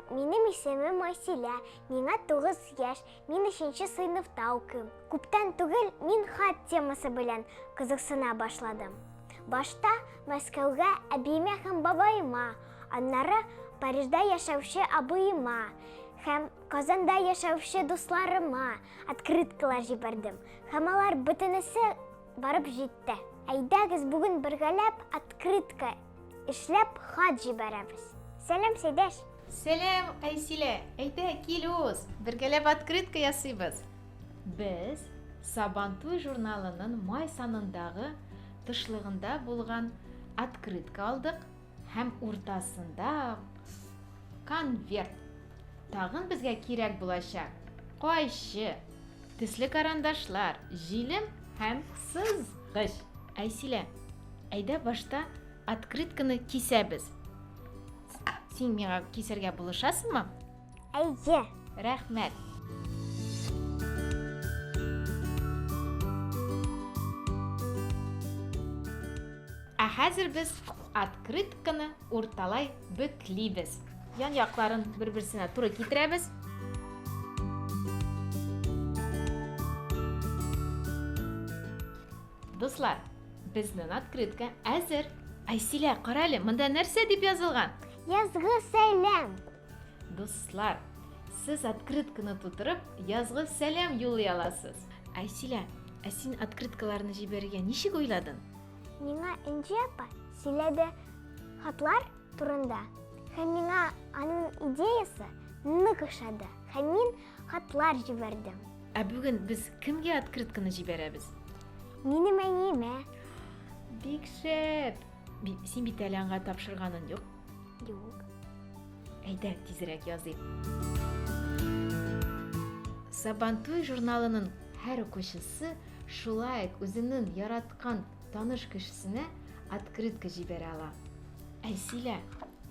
Минем исемем Айсилә, миңа 9 яшь, мин өченче сыйныфта укыйм. Күптән түгел мин хат темасы белән кызыксына башладым. Башта Мәскәүгә әбиемә һәм бабаема, аннары Парижда яшәүче абыема һәм Казанда яшәүче дусларыма открыткалар җибәрдем. Һәм алар бөтенесе барып җитте. Әйдәгез бүген бергәләп открытка эшләп хат җибәрәбез. Сәлам, Сәйдәш! Сәлам, Айсилә! Әйдә, кил уз, бергәләп открытка ясыйбыз. Без Сабантуй журналының май санындагы тышлыгында булган открытка алдык һәм уртасында конверт. Тагын безгә кирәк булачак кайчы, Төсле карандашлар, җилем һәм сызгыч. Айсилә, әйдә башта открытканы кисәбез. Син миңа кисәргә булышасыңмы? Әйе. Рәхмәт. Ә хәзер без открытканы урталай бөклибез. Ян якларын бер-берсенә туры китерәбез. Дуслар, безнең открытка әзер. Айсилә, кара әле, монда нәрсә дип язылган? Язгы сәлам. Дуслар, сез открытканы тутырып, язгы сәлам юллый аласыз. Айсилә, ә син открыткаларны җибәрергә ничек уйладың? Миңа Энҗе апа сөйләде хатлар турында. Һәм миңа аның идеясы нык ошады. Һәм мин хатлар җибәрдем. Ә бүген без кемгә открытканы җибәрәбез? Минем әниемә. Бик шәп! Син бит әле аңа тапшырганын юк. Юк. Әйдә, тизрәк языйк. Сабантуй журналының һәр укучысы шулай ук үзенең яраткан таныш кешесенә открытка җибәрә ала. Айсилә,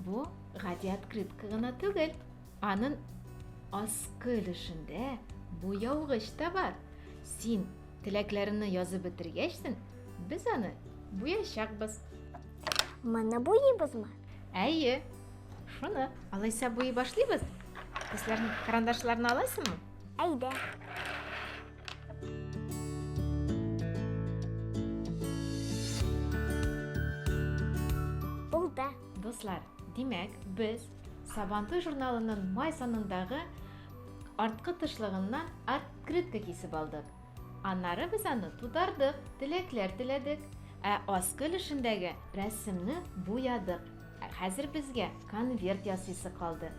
бу гади открытка гына түгел. Аның аскы өлешендә буяугыч та бар. Син теләкләреңне язып бетергәчсен, без аны буячакбыз. Моны буйыйбызмы? Әйе, шуны. Алайса буйый башлыйбыз? Төсләрне, карандашларны аласыңмы? Әйдә. Булды. Дуслар, димәк, без Сабантуй журналының май санындагы арткы тышлыгыннан открытка кисеп алдык. Аннары без аны тутардык, теләкләр теләдек, ә аскы өлешендәге рәсемне буядык. Ә хәзер безгә конверт ясыйсы калды.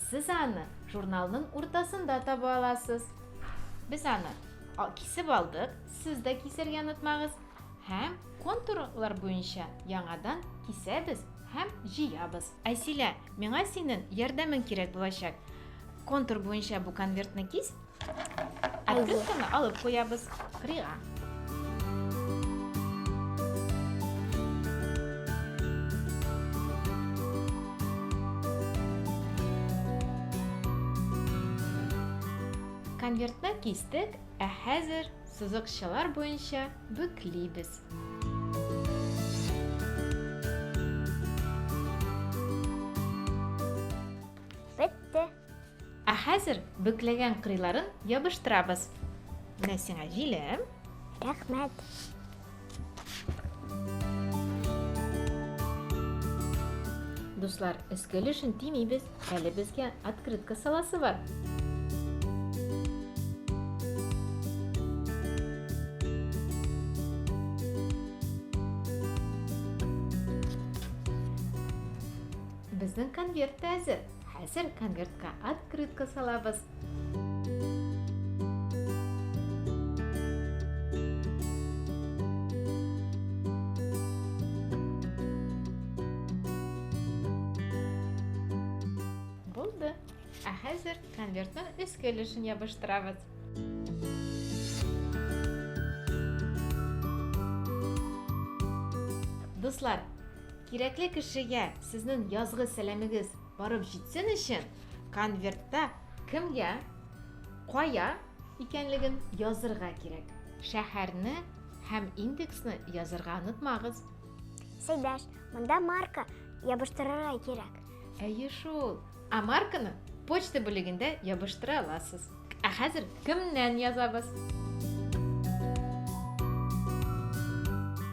Сез аны журналның уртасында таба аласыз. Без аны кисеп алдык, сез дә кисәргә онытмагыз. Һәм контурлар буенча яңадан кисәбез һәм җыябыз. Айсилә, миңа синең ярдәмең кирәк булачак. Контур буенча бу конвертны кис. Открытканы алып куябыз кырыйга. Конвертны кистек, ә хәзер сызыкчалар буенча бөклибез. Бетте. Ә хәзер бөкләгән кырыйларын ябыштырабыз. Менә сиңа җилем. Рәхмәт. Дуслар, өске өлешен тимибез. Әле безгә открытка саласы бар. Безнең конверт та әзер. Хәзер конвертка открытка салабыз. Булды. Ә хәзер конвертның өске өлешен ябыштырабыз. Дуслар, кирәкле кешегә сезнең язгы сәламегез Барып җитсен өчен конвертта кемгә, кая икәнлеген язырга кирәк. Шәһәрне һәм индексны язырга онытмагыз. Сәйдәш, монда марка ябыштырырга кирәк. Әйе шул. Ә марканы Почта бүлегендә ябыштыра аласыз. Ә хәзер кемнән язабыз?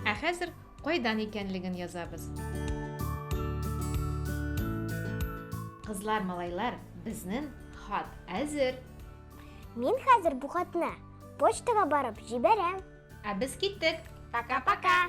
Ә хәзер кайдан икәнлеген язабыз. Кызлар, малайлар, безнең хат әзер. Мин хәзер бу хатны почтага барып җибәрәм. Ә без киттек. Пока-пока.